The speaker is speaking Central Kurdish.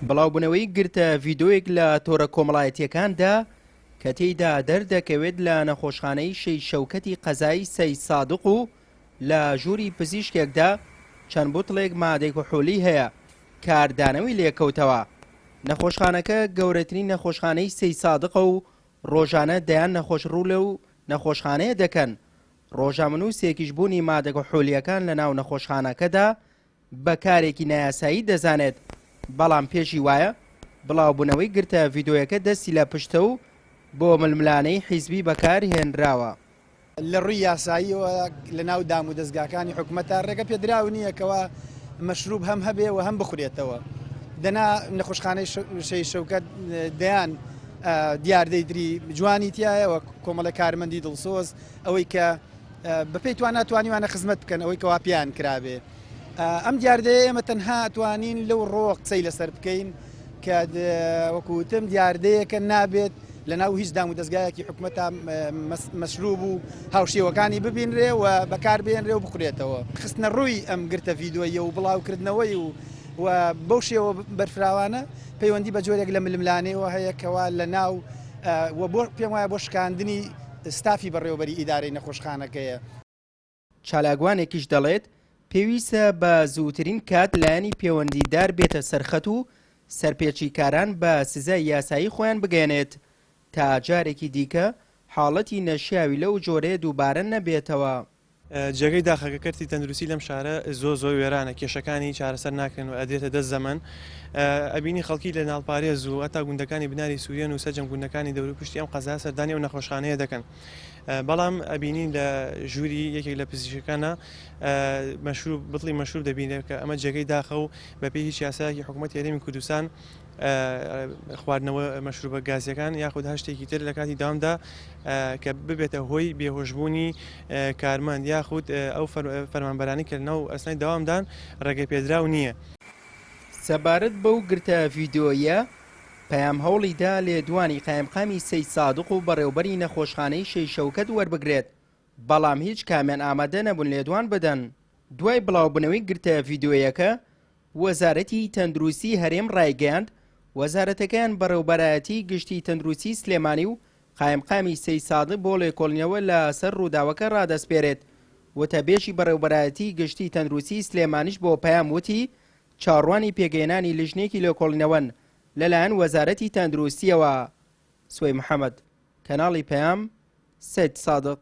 بڵاوبوونەوەی گرتە ڤیدۆیەک لە تۆرە کۆمەڵایەتییەکاندا کە تێیدا دەردەکەوێت لە نەخۆشخانەی شەهید شەوکەتی قەزای سەیدسادق و لە ژووری پزیشکێکدا چەند بوتڵێک مادەی کحولی هەیە کاردانەوەی لێکەوتەوە. نەخۆشخانەکە گەورەترین نەخۆشخانەی سەیدسادقە و ڕۆژانە دەیان نەخۆش ڕوو لەو نەخۆشخانەیە دەکەن، ڕۆژنامەنووسێکیش بوونی مادە کحولییەکان لەناو نەخۆشخانەکەدا بە کارێکی نایاسایی دەزانێت، بەڵام پێشی وایە بڵاوبوونەوەی گرتە ڤیدۆیەکە دەستی لە پشتە و بۆ ململانێی حیزبی بەکار هێنراوە. لە ڕووی یاساییەوە لە ناو دام و دەزگاکانی حکومەتا ڕێگە پێدراو نییە کەوا مەشروب هەم هەبێ و هەم بخورێتەوە. دەنا نەخۆشخانەی شەهید شەوکەت دەیان دیاردەی تری جوانی تایە وەک کۆمەڵە کارمەندی دڵسۆز ئەوەی کە بەپێی توانا توانیوانە خزمەت بکەن ئەوەی کەوا پێیان کرابێ. ئەم دیاردەیە ئێمە تەنها توانین لەو ڕۆوە قسەی لەسەر بکەین کە وەکو وتم دیاردەیەکە نابێت لەناو هیچ دام و دەستگایەکی حکومەتا مەشروب و هاوشێوەکانی ببینرێ و بەکاربێنرێ و بخورێتەوە. خستنە ڕووی ئەم گرتە ڤیدۆییە و بڵاوکردنەوەی و و بەو شێوە بەرفراوانە پەیوەندی بە جۆرێک لە ململانێوە هەیە کەوا لە ناو و بۆ پێم وایە بۆ شکاندنی ستافی بەڕێوەبەری ئیدارەی نەخۆشخانەکەیە. چالاکوانێکیش دەڵێت، پێویستە بە زووترین کات لایەنی پێوەندیدار بێتە سەرخەت و سەرپێچیکاران بە سزای یاسایی خۆیان بگەیەنێت تا جارێکی دیکە حاڵەتی نەشیاوی لەو جۆرەیە دووبارە نەبێتەوە. جێگەی داخە کە کەرتی تەندروستی لەم شارە زۆر زۆر وێرانە، کێشەکانی چارەسەر ناکرێن و ئەدرێتە دەست زەمەن. ئەبینی خەڵکی لە ناڵپارێز و هەتا گوندەکانی بناری سوورێن و سەرجەم گوندەکانی دەوروپشتی ئەم قەزا سەردانی ئەو نەخۆشخانەیە دەکەن. بەڵام ئەبینین لە ژووری یەکێک لە پزیشکەکانە مەشروب بتڵی مەشروب دەبینێت کە ئەمە جێگەی داخە و بەپێی هیچ یاسایەکی حکوومەتی هەرێمی کوردستان خواردنەوە مەشروبە گازیەکان یاخود هەر شتێکی تر لە کاتی داوامدا کە ببێتە هۆی بێهۆشبوونی کارمەند یاخود ئەو فەرمانبەرانی کە لەناو ئەسنای داوامدان ڕێگە پێدراو نییە. سەبارەت بەو گرتە ڤیدیۆییە، پەیام هەوڵی دا لێدوانی قایمقامی سەیدسادق و بەڕێوبەری نەخۆشخانەی شەهید شەوکەت وەربگرێت، بەڵام هیچ کامیان ئامادە نەبوون لێدوان بدەن. دوای بڵاوبوونەوەی گرتە ڤیدیۆیەکە، وەزارەتی تەندروستی هەرێم ڕایگەیاند، وەزارەتەکەیان بەڕێوبەرایەتی گشتی تەندروستی سلێمانی و قایمقامی سەیدسادق بۆ لێکۆڵینەوە لە سەر ڕووداوەکە ڕادەسپێرێت. وتەبێژی بەڕێوبەرایەتی گشتی تەندروستی سلێمانیش بۆ پەیام وتی، چاوەڕوانی پێکهێنانی لیژنەیەکی لێکۆڵینەوەن لەلایەن وەزارەتی تەندروستییەوە. سوەی محەمەد، کەناڵی پەیام، سەیدسادق.